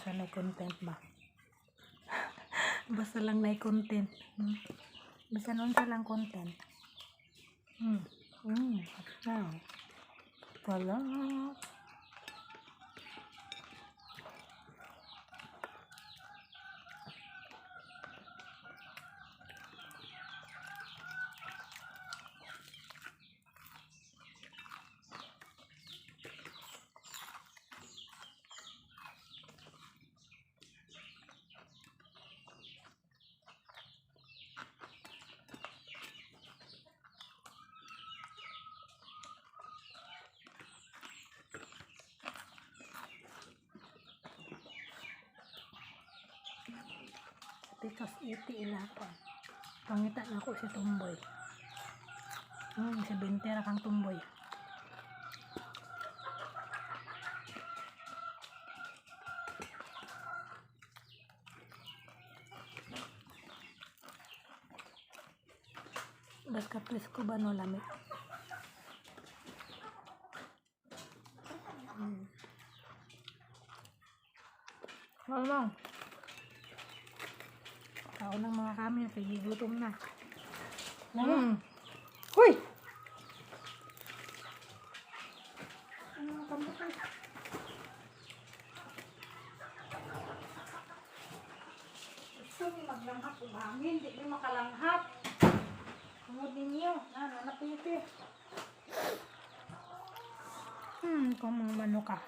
Basta may content ba. Basta lang may content. Basta nun sa lang content. Ah. Wala. Pikas iti ila ko. Pangita na ako si Tumboy. Si Bentera kang Tumboy. Basta presko ba no lami? Ano? Tao ng mga kami, kay gutom na. Huy! Ano kamukha? Gusto ni maglanghap o hangin, di mi makalanghap. Tungod ninyo, ano, napiti. Kung mga manok ka.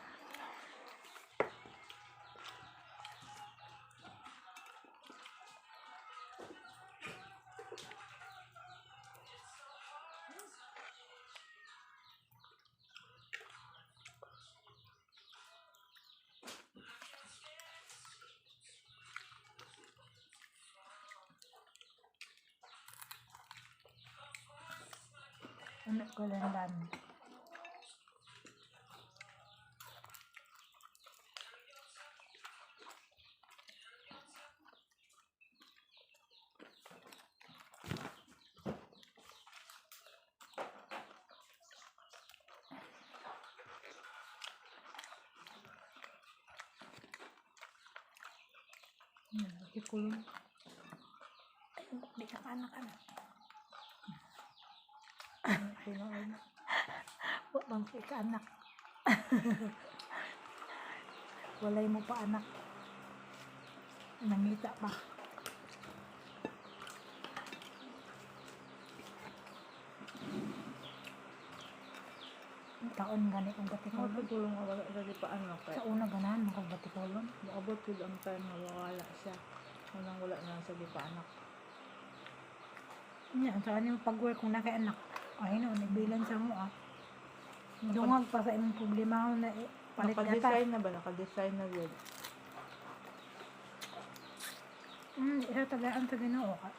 Ano ko lang dan. Ikulong. Ay, di ka anak anak. Kulong. Wa bang ka anak. Walay mo pa anak. Nangita pa. Ang taon gani kong Ako batikolon. tulong nga wala sa di pa ano kay. Sa una ganahan mo kong batikolon. Moabot jud ang time nga wala siya. Unang wala na sa di pa anak. Nya, sa kanin pag-work kung na kay anak. Ay no, nagbilan sa mo ah. Dungag pa sa imong problema na eh, palit gata. Naka-design na ba? Naka-design na jud. Isa tagaan sa Ginoo ka.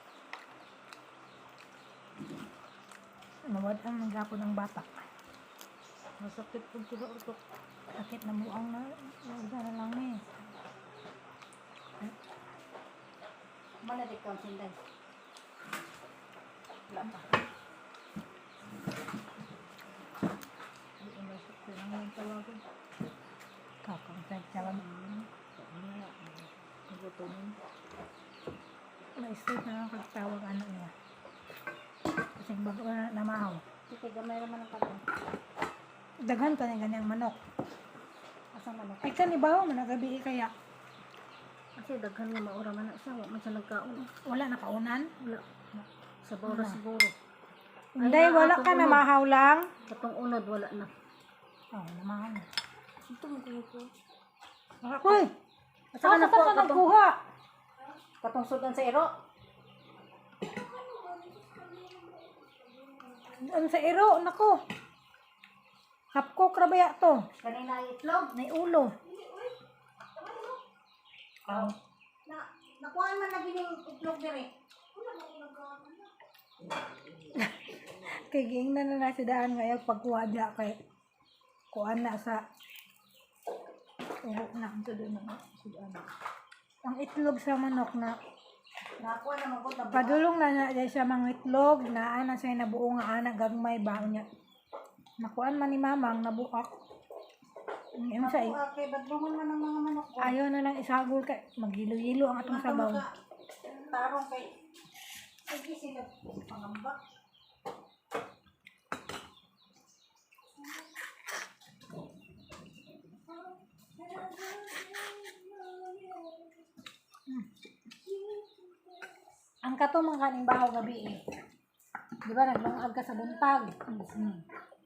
Nawad ang gapon ng bata. Masakit pud ko sa utok. Sakit na buang na, nauga na lang eh. Mana di kau sinday. Wala pa. Di ko masakit ang mga tawagan. Kakang sa tawag. Ano na? Nagutomin. Na-stress na lang pagtawag ano niya. Kasi bago na namahaw. Sige, gamay naman ang karon. Daghan pa na ganyang manok. Asa man Ay kan ibaw man nagabi kaya Kasi daghan nga maura man na siya, wa man siya nagkaon. wala na kaunan. Wala. Sa bawra siguro. Hindi, wala ka atong na unod. mahaw lang. Katong unod wala na. Oh, namahaw na. Ito mo ko. Hoy! Asa ka Saan nakuha ka katong nagkuha? katong sudan sa iro? Ang sa iro, nako. Hapkok ra ba to? Kanina itlog. May ulo. Oh. Na nakuha man lagi ning itlog dire. Kay giingnan na na si daan ngayon pagkuha diya kay kuan na sa uho na. Ito doon na sudan. Ang itlog sa manok na Nakuha na man ko na padulong na na dahil siya mga itlog na ana siya nabuo nga ana gagmay ba niya. Nakuan man ni mamang nabuak. Ano sa Ako, kay badlungon man ang mga manok ko. Ayaw na lang isagol kay maghilo-hilo ang atong sabaw. Tarong kay sige sila pangamba. Ang kato mga kaning bahaw gabi eh. Di ba naglangag ka sa buntag?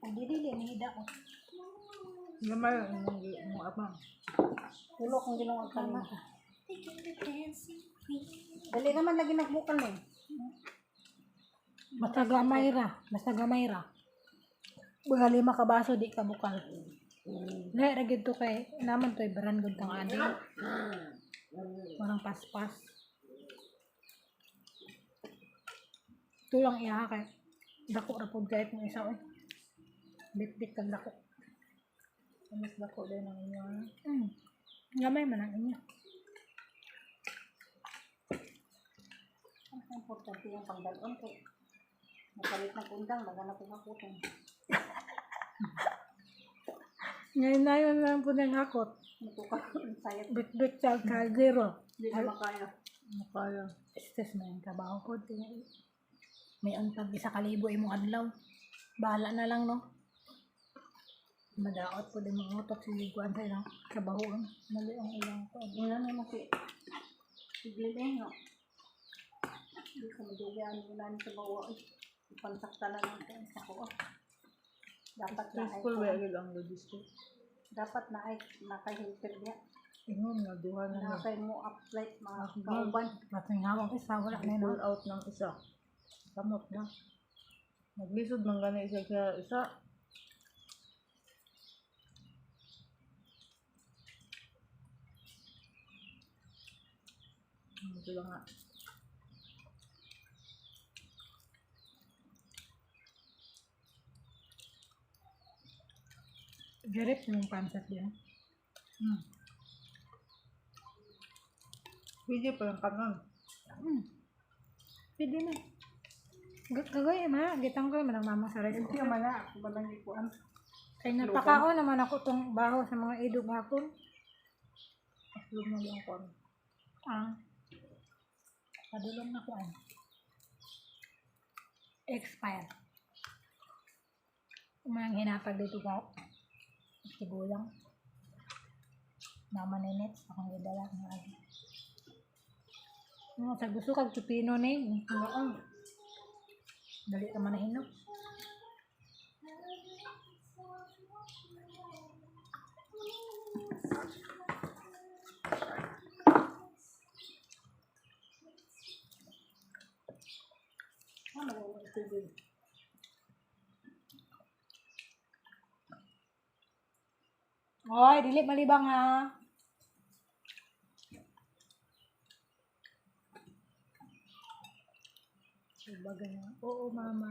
Ang dili ni hida ko. Gamay ang imong abang. Tulo kong gilungag kanina. Dali naman lagi nagbukal eh. Basta gamay ra, basta gamay ra. Mga 5 ka baso di ka bukal. Lahi ra gyud to kay naman to'y brand gud kang ani. Walang paspas. Ito lang iya kay dako ra pud kahit mo isa oy. Bitbit kag dako. Mas dako din ang inyo. Gamay man ang inyo. Ang importante yung pangdalon kay mapalit ng undang, naghanap ko hakutong. Ngayon na yun lang po ng hakot. Natuka ang sayat. Bitbit sa kaldero. Hindi na makaya. Makaya. Stress na yung trabaho ko. May antag 1,000 imong adlaw. Bahala na lang, no? Madaot po din mga utok sa liguan sa ilang trabaho. Mali ang ilang ko. Wala na mo si Glenn no. Hindi ko madugyaan mo na sa bawa. Ipansakta na lang ko sa ko. Dapat na ay Stressful ba agad ang logistics? Dapat na ay naka-helper niya. Ingon nga duha na Na ni. kay mo apply mga Ako. kauban. Matang hawak isa, wala na Pull yun. out ng isa. Kamot na. Naglisod man gani isa sa isa. Ano sila nga. Garip yung pansat din. Pwede pa yung kanon. Pwede na. Kagay ma, gitang ko man ang mama sa rice Hindi cooker. man na ako ba lang ikuan. Kay napakaon naman ako tong baho sa mga idog hapon. Aslog na lang kon. Ah. Padulong na kuan. Expire. Umayang hinatag dito ka. Tigulang. Namaninit akong gidala ng agi. Sa gusto kag pipino ni. Oo. Dali ka man na hinog. Ano mo tubig? Oy, dili malibang ha. Bagay na. Oo, mama.